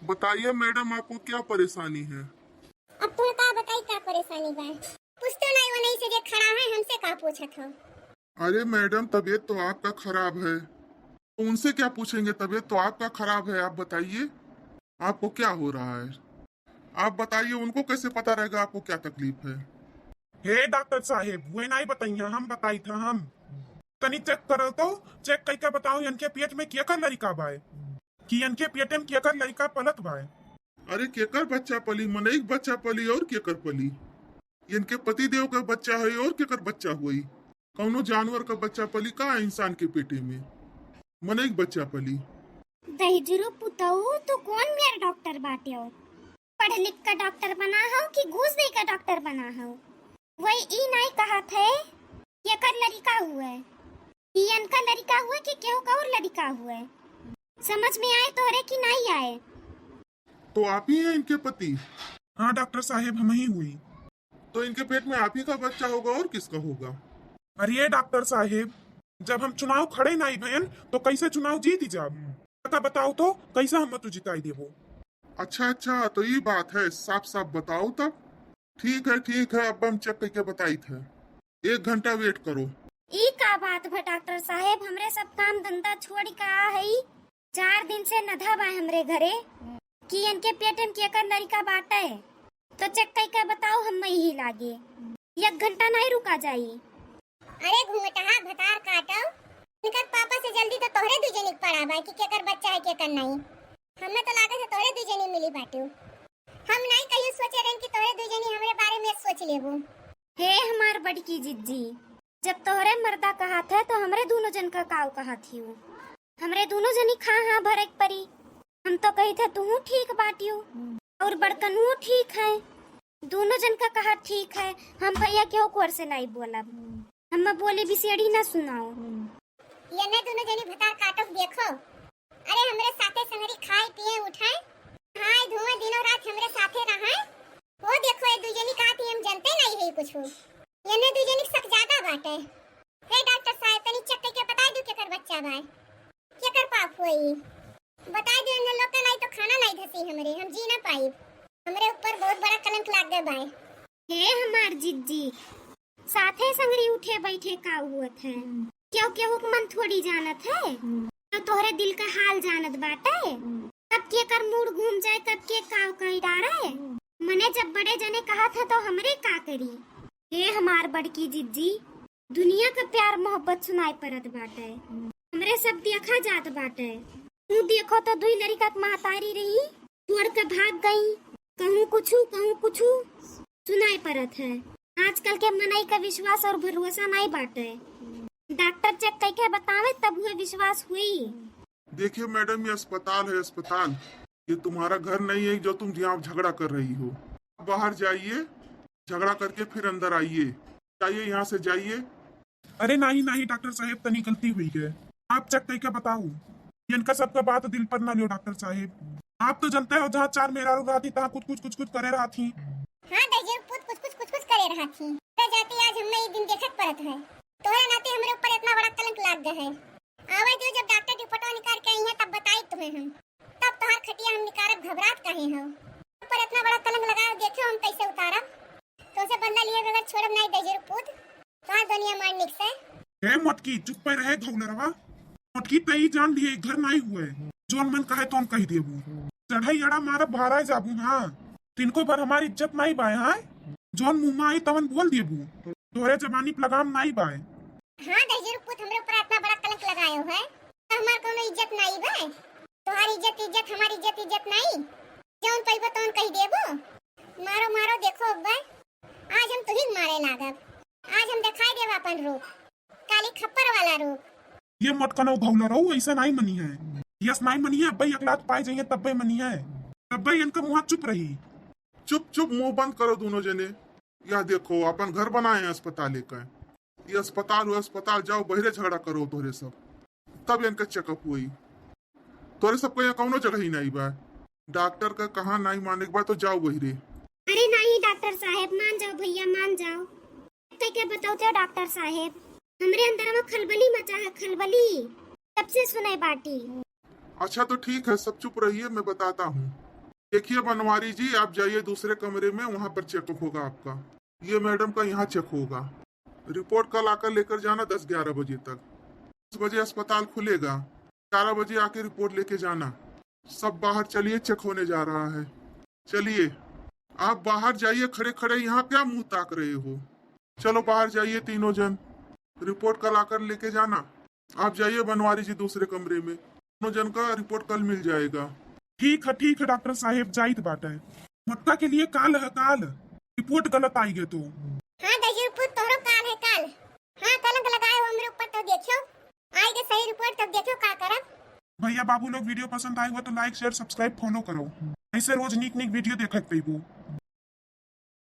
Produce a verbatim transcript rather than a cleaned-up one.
बताइए मैडम, आपको क्या परेशानी है? अब तुम का बताई, का परेशानी बा? पूछतो नहीं, वो नहीं से जे खड़ा है, हमसे का पूछत हो? अरे मैडम, तबीयत तो आपका खराब है, तो उनसे क्या पूछेंगे? तबीयत तो आपका खराब है, आप बताइए, आपको क्या हो रहा है? आप बताइए, उनको कैसे पता रहेगा आपको क्या तकलीफ है? हे डॉक्टर साहेब, वे नहीं बताइए, हम बताई था हम। तनी चेक करो तो, चेक करके बताओ, इनके पेट में केकर लड़िका बाय, कि इनके पेट में केकर लड़िका पलत बाय। अरे केकर बच्चा पली, मनई के बच्चा पली और केकर पली? इनके पति देव का बच्चा है और केकर बच्चा हुई? कौनो जानवर का बच्चा पली का इंसान के पेटे में? मनई के बच्चा पली। दहिजरू पुतऊ, तू कौन मेर डॉक्टर बाटे हो? पढ़ लिख का डॉक्टर बना हो कि घूस दे का डॉक्टर बना हो? वही ई नाई कहत है, केकर लड़िका हुए, कि इनका लड़िका हुए कि केहू का और लड़िका हुए? समझ में आए तोहरे कि नाई आए? तो आप ही हैं इनके पति? हाँ डॉक्टर साहेब, हम ही हुई। तो इनके पेट में आप ही का बच्चा होगा और किसका होगा? अरे डॉक्टर साहेब, जब हम चुनाव खड़े नाई भयन तो कैसे चुनाव जीत जाब? का बताओ तो, कैसे हम तू जिताई देबो? अच्छा अच्छा, तो ये बात है, साफ साफ बताओ तब। ठीक है ठीक है, अब हम चेक करके बताई थे, एक घंटा वेट करो। ई का बात भा डॉक्टर साहेब, हमरे सब काम धंधा छोड़ के आ हई, चार दिन से नधा बा हमरे घरे कि इनके पेट में केकर लड़िका बाटे, तो चेक कई के बताओ, हम यही लागे एक घंटा नहीं रुका जाई। अरे घूंघटहा भतार काटो, इनकर पापा से जल्दी तो तोहरे दू जनी के पड़ा बा कि केकर बच्चा है केकर नहीं। हमें तो लागत है तोहरे दू जनी मिली बाटू। हम नहीं कहियो सोचे रहन कि तोहरे दू जनी हमरे बारे में सोच लेबू। हे हमार बड़की जिज्जी, जब तोहरे मर्दा कहत है तो हमरे दोनों जन का काव कहत हियो? हमरे दोनों जनी खा हाँ भरे के परी। हम तो कही थे तू ठीक बाटियो और बड़कनुओ ठीक है, दोनों जन का कहा ठीक है। हम भैया के ओर से नहीं बोलब, हम बोली बिसेड़ी ना सुनाओ। ये ना दोनों जनी भतार काटो देखो, अरे हमरे साथे संगरी खाए पिए उठाए, खाए धोए दिनों रात हमरे साथे रहे। वो देखो ये दू जनी का थी हम जनते नहीं है कुछ। ये ना दू जनी शक ज्यादा बाटे। हे डॉक्टर साहब, तनी चेक करके बता दू केकर बच्चा बाय, केकर पाप हुई? बता दू, इन लोग का नहीं तो खाना नहीं धसी हमरे, हम जी ना पाइब। हमरे ऊपर बहुत बड़ा कलंक लाग गए बाय। हे हमार जिज्जी, साथे संगरी उठे बैठे का हुअत है? केहू केहू के मन थोड़ी जानत है, तो तोहरे दिल का हाल जानत बाटे। कब केकर मूड घूम जाए, कब के का कही डारे। मने जब बड़े जने कहत है तो हमरे का करी? हे हमार बड़की जिज्जी, दुनिया का प्यार मोहब्बत सुनाई परत बाटे, हमरे सब देखा जात बाटे। तू देखो तो दुई लड़िका के महतारी रही, छोड़ के भाग गई, कहूँ कुछू कहूँ कुछू सुनाई परत है। आजकल के मनई का विश्वास और भरोसा नहीं बाटे। डॉक्टर चेक करके बतावे तब हुए विश्वास हुई। देखिए मैडम, ये अस्पताल है, अस्पताल। ये तुम्हारा घर नहीं है जो तुम यहाँ झगड़ा कर रही हो। बाहर जाइए, झगड़ा करके फिर अंदर आइए। जाइए, यहाँ से जाइए। अरे नहीं नहीं डॉक्टर साहेब, तनी गलती हुई है। आप चेक करके बताओ, इनका सबका बात दिल पर ना लियो डॉक्टर साहेब। आप तो जनते हो, जहाँ चार मेहरारू रहती, तहाँ कुछ कुछ कुछ कुछ करे रहती। हाँ दहिजरू पूत कुछ कुछ कुछ कुछ करे रहती। तो जाते आज हमने ये दिन देखत परत है, तोहरे नाते हमरे ऊपर इतना बड़ा कलंक लाग गया है। आवे दो, जब डॉक्टर रिपोर्टवा निकाल के आई है तब बताई तुम्हें हम, तब तोहार खटिया हम निकारब, घबरात काहे हो? पर इतना बड़ा कलंक लगाए, देखियो हम कैसे उतारब। तुमसे बदला लिए बगैर छोड़ब नहीं दहिजरू पूत, तोहार दुनिया मार निक से। ए मोटकी, चुप पे रहे धौलरवा। मोटकी, तई जान लिए घर नहीं हुए, जोन मन कहे तोन कह देबू। चढ़ाई अड़ा मारब, बहराए जाबू। हाँ, तिनको भर हमारी इज्जत नहीं बाय। हाँ, जोन मुँह में आई तवन बोल देबू। तोहरे जबानी पे लगाम नहीं बाय। हाँ दहिजरू पूत, हमरे ऊपर इतना बड़ा कलंक लगायो है, तो हमार कोनो इज्जत नहीं बा? तोहार इज्जत इज्जत, हमार इज्जत इज्जत नहीं। जौन पइबो तौन कही देबो। मारो मारो, देखो अब्बा, आज हम तुही के मारे लागब। आज हम दिखाई देब अपन रूप, काली खप्पर वाला रूप। ये मटकनऊ धौलरऊ ऐसे नहीं मनी है, यस नहीं मनी है। अब्बा एक लात पाए जाइए तब्बे मनी है, तब्बे इनका मुँह चुप रही। चुप चुप, मुँह बंद करो दोनों जने। यह देखो अपन घर बनाए हैं अस्पताल का, ये अस्पताल हुआ अस्पताल, जाओ बहरे झगड़ा करो तोहरे सब, तब इनका चेकअप हुई। तोहरे सबको यहाँ कौनो जगह ही नहीं बा। डॉक्टर का कहा नहीं माने के बा तो जाओ बहरे। अरे नहीं डॉक्टर साहेब, मान जाओ भैया, मान जाओ। कह के बताओ तो डॉक्टर साहेब, हमरे अंदर में खलबली मचा है, खलबली। तब से सुने बाटी। अच्छा तो ठीक है, सब चुप रहिए, मैं बताता हूँ। देखिए बनवारी जी, आप जाइए दूसरे कमरे में, वहां पर चेकअप होगा आपका। ये मैडम का यहाँ चेक होगा। रिपोर्ट कल आकर लेकर जाना दस ग्यारह बजे तक। दस बजे अस्पताल खुलेगा, ग्यारह बजे आके रिपोर्ट लेके जाना। सब बाहर चलिए, चेक होने जा रहा है। चलिए, आप बाहर जाइए, खड़े खड़े यहाँ क्या मुंह ताक रहे हो? चलो बाहर जाइए तीनों जन, रिपोर्ट कल आकर लेके जाना। आप जाइए बनवारी जी दूसरे कमरे में, तीनों जन का रिपोर्ट कल मिल जाएगा। ठीक है, ठीक है डॉक्टर साहेब, जाइत बाटे। मोटका के लिए काल है, काल। रिपोर्ट गलत आई गए तो। हाँ दहिजर पूत, तोहरो काल है, काल। हाँ, कलंक लगाए हो हमरे ऊपर, तो देखियो, आई गए सही रिपोर्ट, तब देखियो का करब। भैया बाबू लोग, वीडियो पसंद आए हुआ तो लाइक, शेयर, सब्सक्राइब, फॉलो करो, ऐसे रोज नीक नीक वीडियो देखत पैबू।